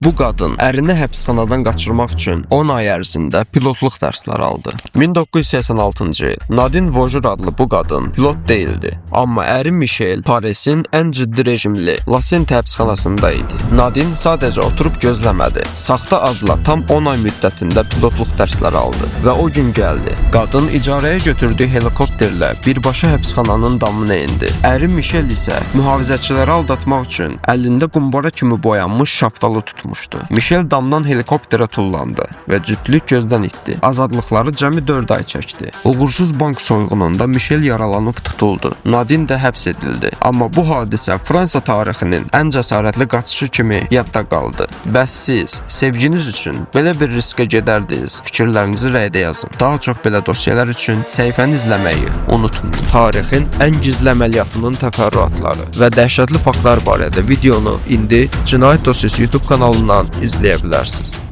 Bu qadın ərini həbsxanadan qaçırmaq üçün 10 ay ərzində pilotluq dərsləri aldı. 1986-cı il Nadine Vojur adlı bu qadın pilot deyildi, amma əri Michel Parisin ən ciddi rejimli La Cité həbsxanasında idi. Nadine sadəcə oturub gözləmədi. Saxta adla tam 10 ay müddətində pilotluq dərsləri aldı və o gün gəldi. Qadın icarəyə götürdüyü helikopterlə birbaşa həbsxananın damına endi. Əri Michel isə mühafizəçiləri aldatmaq üçün əlində qumbara kimi boyanmış şaftalı tutmuşdu. Michel damdan helikopterə tullandı və cütlük gözdən itdi. Azadlıqları cəmi 4 ay çəkdi. Uğursuz bank soyğununda Michel yaralanıb tutuldu. Nadine də həbs edildi. Amma bu hadisə Fransa tarixinin ən cəsarətli qaçışı kimi yadda qaldı. Bəs siz sevginiz üçün belə bir riskə gedərdiniz? Fikirlərinizi rəydə yazın. Daha çox belə dosyalar üçün səhifəni izləməyi unutmayın. Tarixin ən gizli əməliyyatının təfərrüatları və dəhşətli faktlar barədə videonu indi Cinayət Dosyası YouTube kanalından izləyə bilərsiniz.